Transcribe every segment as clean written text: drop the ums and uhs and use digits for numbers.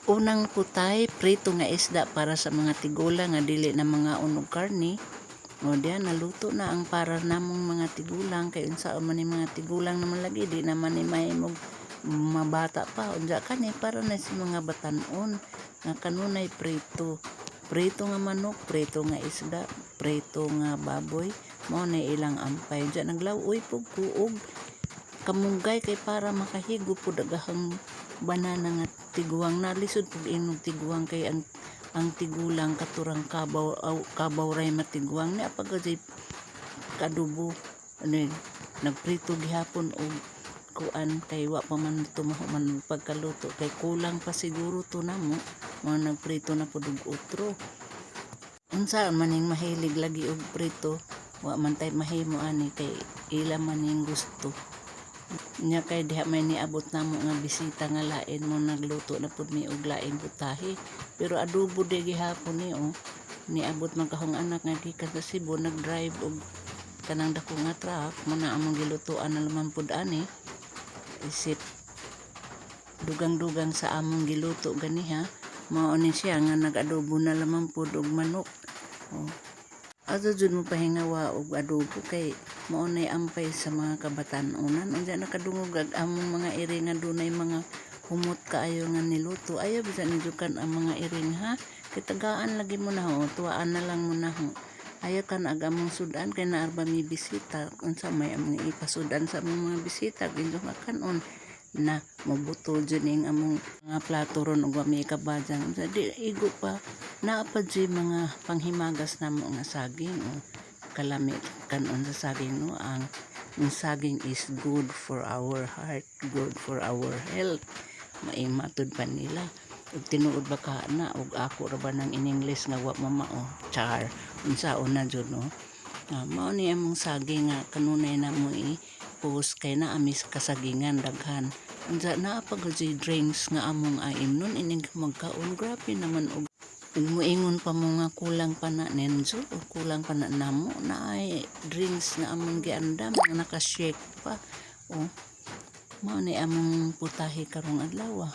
Unang putahe, prito nga isda para sa mga tigulang nga dili na mangaon og karne. O diya, naluto na ang para namong mga tigulang kay unsa man ni, mga tigulang naman lagi, di naman ni mahimong mabata pa. Unsa kani, para na sa mga batan-on nga kanunay prito. Prito nga manok, prito nga isda, prito nga baboy, mao na ilang ampay. Unsa, naglaw-oy pud ko og kamunggay kay para makahigo pud agahang banana nga tiguang. Nalisod pud inog tiguang kay ang tigulang katurang kabaw aw, kabaw ray matiguang ni apag kadubo. Ano yun, nagprito gihapon og kuan kay wa pa man tumahuman pagkaluto kay kulang pa siguro to namo, mga nagprito na pud og otro. Unsa man ning mahilig lagi og prito, wa man tay mahimo ani kay ila man ning gusto nya. Kay diha may niabot namo nga bisita nga lain mo, nagluto na pud mi og laing putahe, pero adobo di gihapon ni. Oh, niabot man kahong anak nga gikan sa Cebu, nag-drive og kanang dako nga truck mo na among gilutuan na naman pud ani isip dugang-dugang sa among giluto ganiha. Mao ni siya nga nag-adobo na lamang pud og manok. Oh. Ato jud mo pahingawa og adobo kay mao nay ampay sa mga kabatan-onan. Unsa, nakadungog ag among mga iri nga dunay mga humot kaayo nga niluto. Ayaw bisa ninyo kan ang mga iring, ha. Kay tagaan lagi mo na ho, tuwaan na lang mo na ho. Ayaw kan ag among sudan kay naa ba mi bisita. Unsa may among ipasudan sa among mga bisita inyo kanon na mobuto jud ning among mga plato ron ug wa mi kabadyang. Unsa, di igo pa, naa pa jud mga panghimagas namo nga saging. O kalami kanon sa saging, no? Ang saging is good for our heart, good for our health, maimatud pa nila. Ug tinuod ba ka na ug ako ra ba nang in English nga wa mamao, char. Unsaon na jud, no? Ah, mao ni among saging nga kanunay namo i post kay naa mi sa kasagingan daghan. Unsa, naa pa gud drinks nga among aimnon inig magkaon. Grabe naman og ug moingon pa mo nga kulang pa na nenzo o kulang pa na namo, naay drinks nga among giandam nga naka-shake pa. Oh, mao ni among putahe karong adlaw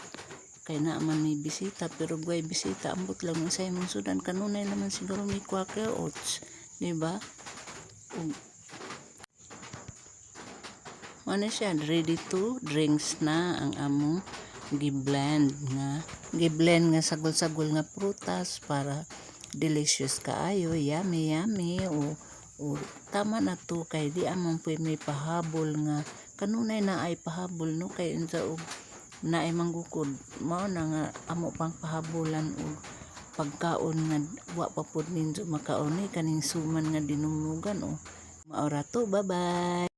kay naa man may bisita, pero guway bisita, ambot lang sa imong sudan. Kanunay naman siguro may Quaker Oats, di ba? Ug mao na siya, ready to drinks na ang among gi-blend nga sagol-sagol nga prutas para delicious kaayo, yummy yummy. O tama na to kay di among puy may pahabol nga kanunay na ay pahabol, no? Kay unsa, og naay manggukod, mao na nga amo pang pahabolan og pagkaon nga wa pa pud ninyo makaon ni kaning suman nga dinumugan. O mao ra to, bye bye.